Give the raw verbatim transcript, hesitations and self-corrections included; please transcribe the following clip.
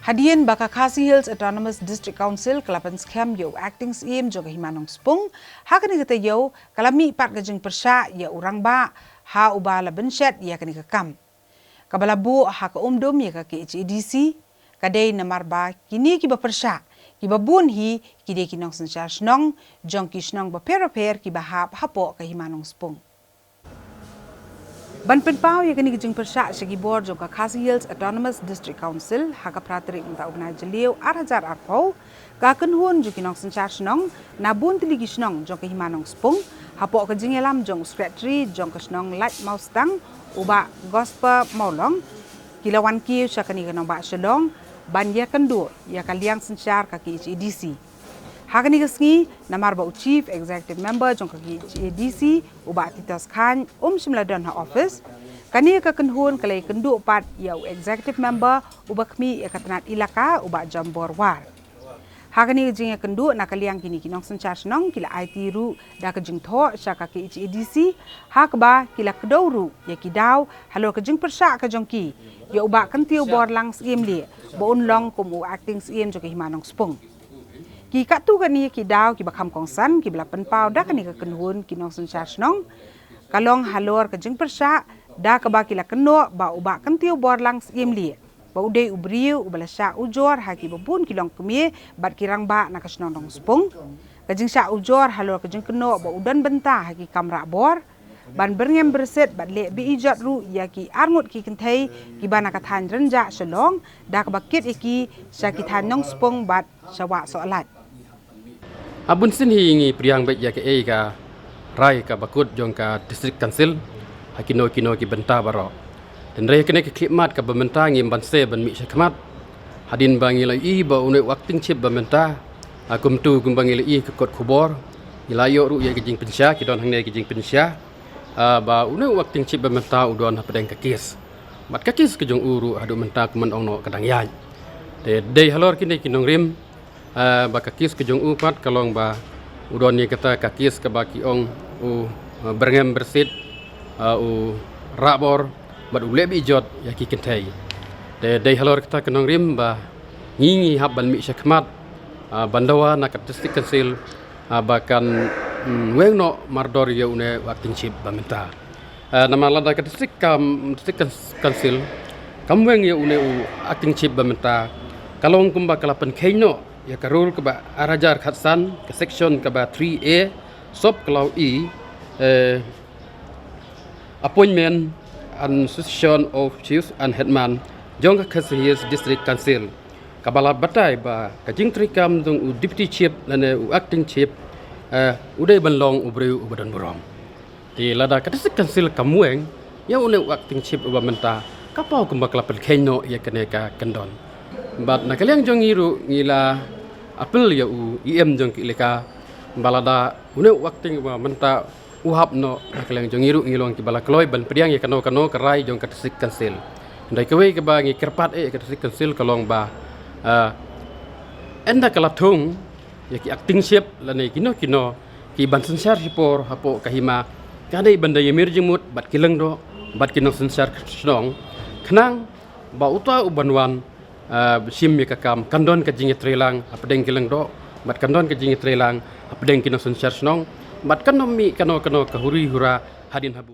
Hadien ba ka Khasi Hills Autonomous District Council ka la pynskhem ïa u Acting Syiem jong ka Hima Nongspung, ha kane ka taïew ka la mih pat ka jingpyrshah ïa u rangbah ha uba la bynshet ïa kane ka kam. Kaba la buh ha ka umdum ïa ka K H A D C, ka dei namar ba kine kiba pyrshah, kiba bun hi ki dei ki nongsynshar shnong jong ki shnong bapher bapher kiba hap hapoh ka Hima Nongspung. Ban pynpaw ïa kane ka jingpyrshah sha ki bor jong ka Khasi Hills Autonomous District Council, ha ka phra tarik mynta u bnai Jylliew ar hajar arphew, ka kynhun jong ki nongsynshar shnong na bun tylli ki shnong jong ka Hima Nongspung, hapoh ka jingïalam jong u Secretary jong ka shnong Laitmawstang, u Bah Gosper Mawlong, ki la wan kiew sha kane ka nongbah Shillong ban ïakynduh ïa ka liang synshar ka K H A D C. Ha kane ka sngi, namar ba u Chief Executive Member jong ka K H A D C, u Bah Titos Chyne, um shym la don ha office, kane ka kynhun ka la ïakynduh pat ïa u Executive Member uba khmih ïa ka tnat elaka, u Bah Jambor War. Ha kane ka jingïakynduh, na ka liang kine ki nongsynshar shnong ki la aiti ruh da ka jingthoh sha ka K H A D C, ha kaba ki la kdew ruh ïa ki daw halor ka jingpyrshah ka jong ki ïa u Bah Kyntiew Borlang Syiemlieh ba un long kum u Acting Syiem jong ka Hima Nongspung. Ki katto katne ki daw kiba kham kongsan kiba la pynpaw da kane ka kynhun ki nongsynshar shnong, ka long halor ka jingpyrshah da kaba ki la kynnoh ba u Bah Kyntiew Borlang Syiemlieh ba u dei u briew uba la shah ujor ha kiba bun ki longkmie bad ki rangbah na ka shnong Nongspung. Ka jingshah ujor halor ka jingkynnoh ba u don bynta ha ki kam rah bor, ban byrngem byrsit bad leh be-ijot ruh ïa ki arngut ki kynthei kiba na ka thaiñ Rynjah Shillong, da kaba kit ïa ki sha ki thaiñ Nongspung bad sha Wah Sohlait. Ha bun sien hi ngi pdiang beit ïa kaei ka rai kaba kut jong ka District Council ha kino kino ki bynta baroh. Hynrei kane ka khlieh mat kaba mynta ngim banse ban mih shakhmat, hadien ba ngi la ïohi ba une u Acting Chief ba mynta, ah, kumtu kumba ngi la ïohi ka kot khubor, ngi la ïoh ruh ïa ka jingpynshai, ki don hangne ka jingpynshai, ah, ba une u Acting Chief ba mynta u don hapdeng ka kes. Bad ka kes ka jong u ruh haduh mynta kumno ong noh ka dang ïaid. Te dei halor kine ki nongrim, ah, ba ka kes ka jong u pat ka long ba u don ïa kata ka kes kaba ki ong u, ah, byrngem byrsit, ah, u rah bor bad u leh be-ijot ïa ki kynthei. Te dei halor kata ka nongrim ba ngi ngi hap ban mih shakhmat, ah, ban dawa na ka District Council, ah, ba kan, mm, weng noh mardor ïa une u Acting Chief ba mynta. Ah, namar lada ka District kam, District Cous-, Council kam weng ïa une u Acting Chief ba mynta, ka long kumba ka la pynkheiñ noh ïa ka rule kaba ar hajar khatsan, ka section kaba three A, sub clause E, eh, Appointment and Succession of Chiefs and Headman jong ka Khasi Hills District Council, kaba la batai ba ka jingtreikam jong u Deputy Chief lane u Acting Chief, eh, u dei ban long u briew uba don burom. Te lada ka District Council kam weng ïa une u Acting Chief uba mynta, ka paw kumba ka la pynkheiñ noh ïa kane ka kyndon. Bad na ka liang jong ngi ruh ngi la appeal ïa u E M jong ka elaka ba lada une u Acting uba mynta u hap noh, na ka liang jong ngi ruh ngi long kiba la kloi ban pdiang ïa kano kano ka rai jong ka District Council. Hynrei kawei kaba ngi kyrpad eh ïa ka District Council ka long ba, ah, ynda ka la thung ïa ki Acting Chief lane kino kino ki ban synshar shipor hapoh ka hima, ka dei ban da ïamir jingmut bad ki lyngdoh bad ki nongsynshar shnong, khnang ba uta u ban wan, ah, shim ïa ka kam kan don ka jingïatreilang hapdeng ki lyngdoh bad kan don ka jingïatreilang hapdeng ki nongsynshar shnong bad kan ym mih kano kano ka huri hura hadien ha